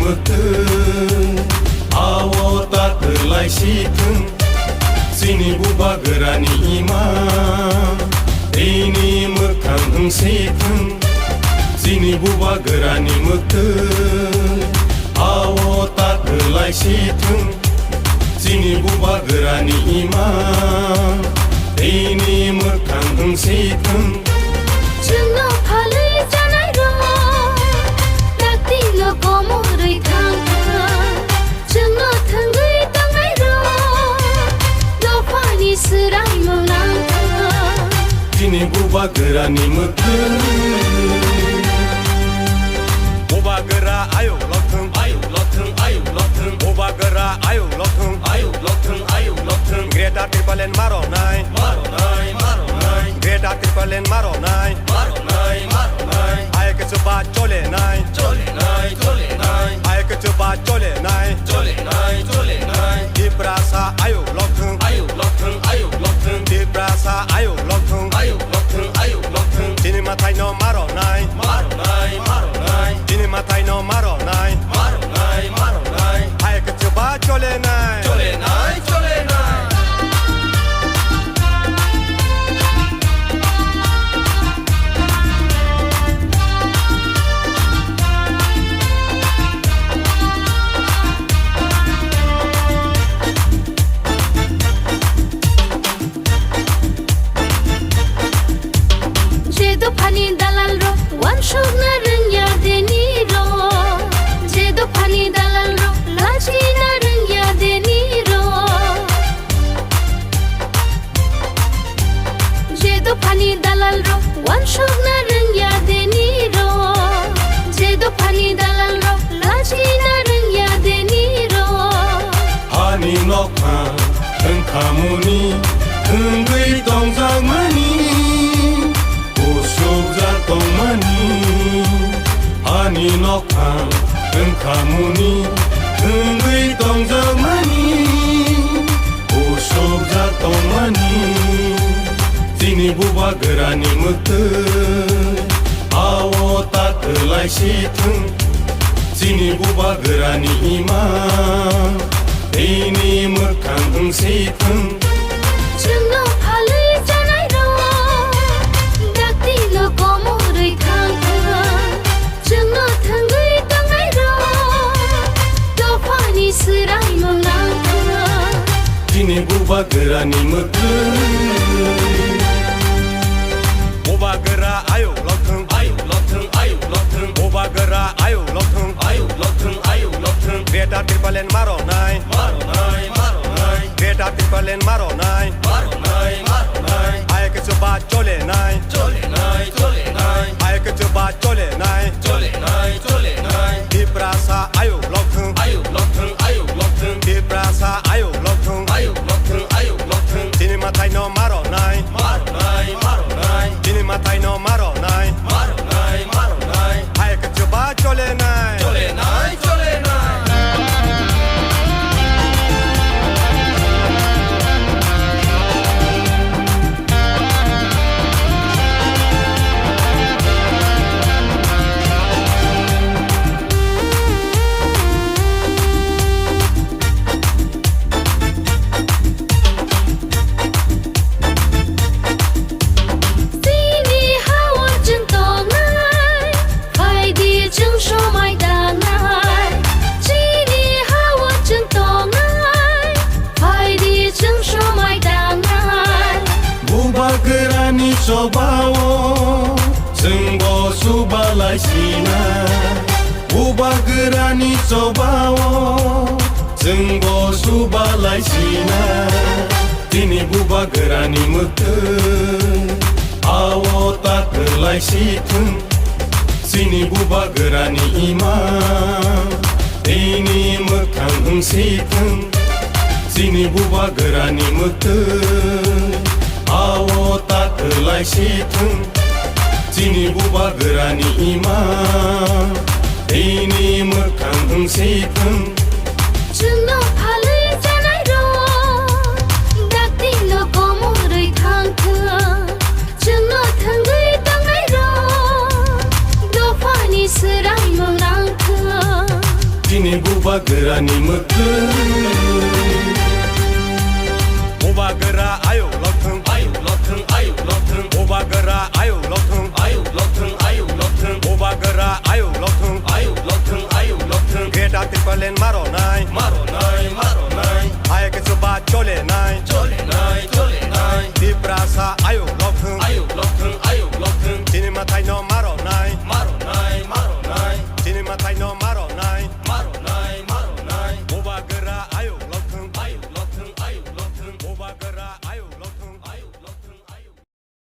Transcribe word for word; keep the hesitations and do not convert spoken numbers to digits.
Mwktwng, ao ta kwlai si thwng, chini bubagrani ima, tini mwkhang wng si thwng, chini bubagrani mwktwng, ao ta kwlai si thwng, chini bubagrani ima, tini mwkhang wng si thwng. Chwngno phalwi chanai rok, dakti no komorwi thang thang. Chwngno thwngwi tongnai rok, dophani swraimung nang thang. Chini bubagrani mwktwng. Bubagra ayuk lokthwng, ayuk lokthwng, ayuk lokthwng. Bubagra ayuk lokthwng, ayuk lokthwng, ayuk lokthwng. Greater Tipraland maronai, maronai, maronai. Greater Tipraland maronai, maronai, maronai. Ayuk chuba cholenai, cholenai, cholenai. Ayuk chuba cholenai, cholenai, cholenai. Tiprasa ayuk lokthwng, ayuk lokthwng, ayuk lokthwng. Tiprasa ayuk lokthwng, ayuk lokthwng, ayuk lokthwng. Chini mwtaino maronai, maronai, maronai. Chini mwtaino maronai, maronai, maronai. Ayuk chuba cholenai, cholenai, cholenai. Je dophani dalal rok wansukna rwngya deni rok, je dophani dalal rok lachina rwngya deni rok. Je dophani dalal rok wansukna rwngya deni rok, je dophani dalal rok lachina rwngya deni rok. Hani nokha wngkhamuni wngwi tongjakmani, usukjak tongmani. Hani nokha wngkhamuni wngwi tongjakmani, usukjak tongmani. Chini bubagrani mwktwng, ao ta kwlai si thwng. Chini bubagrani ima, tini mwkhang wng si thwng. Chwngno phalwi chanai rok, dakti no komorwi thang thang. Chwngno thwngwi tongnai rok, dophani swraimung nang thang. Chini bubagrani mwktwng. Bubagra ayuk lokthwng, ayuk lokthwng, ayuk lokthwng. Bubagra ayuk lokthwng, ayuk lokthwng, ayuk lokthwng. Greater Tipraland maronai, maronai, maronai. Greater Tipraland maronai, maronai, maronai. Ayuk chuba cholenai, cholenai, cholenai. Ayuk chuba cholenai, cholenai, cholenai. Tiprasa ayuk lokthwng, ayuk lokthwng, ayuk lokthwng. Tiprasa ayuk lokthwng, ayuk lokthwng, ayuk lokthwng. Chini mwtaino maronai, maronai, maronai. Chini mwtaino maronai, maronai, maronai. Ayuk chuba cholenai, cholenai, cholenai. Chini ha-o chwng tongnai, phaidi chwng somai tangnai. Chini ha-o chwng tongnai, phaidi chwng somai tangnai. Bubagrani chobao chwngbo subalai sinai. Bubagrani chobao chwngbo subalai sinai. Chini bubagrani mwktwng, ao ta kwlai si thwng. Chini bubagrani ima, tini mwkhang wng si thwng. Chini bubagrani mwktwng, ao ta kwlai si thwng. Chini bubagrani ima, tini mwkhang wng si thwng. Chwngno phalwi chanai rok, dakti no komorwi thang thwng. Chwngno thwngwi tongnai rok, dophani swraimung nang thwng. Grani mwkhwng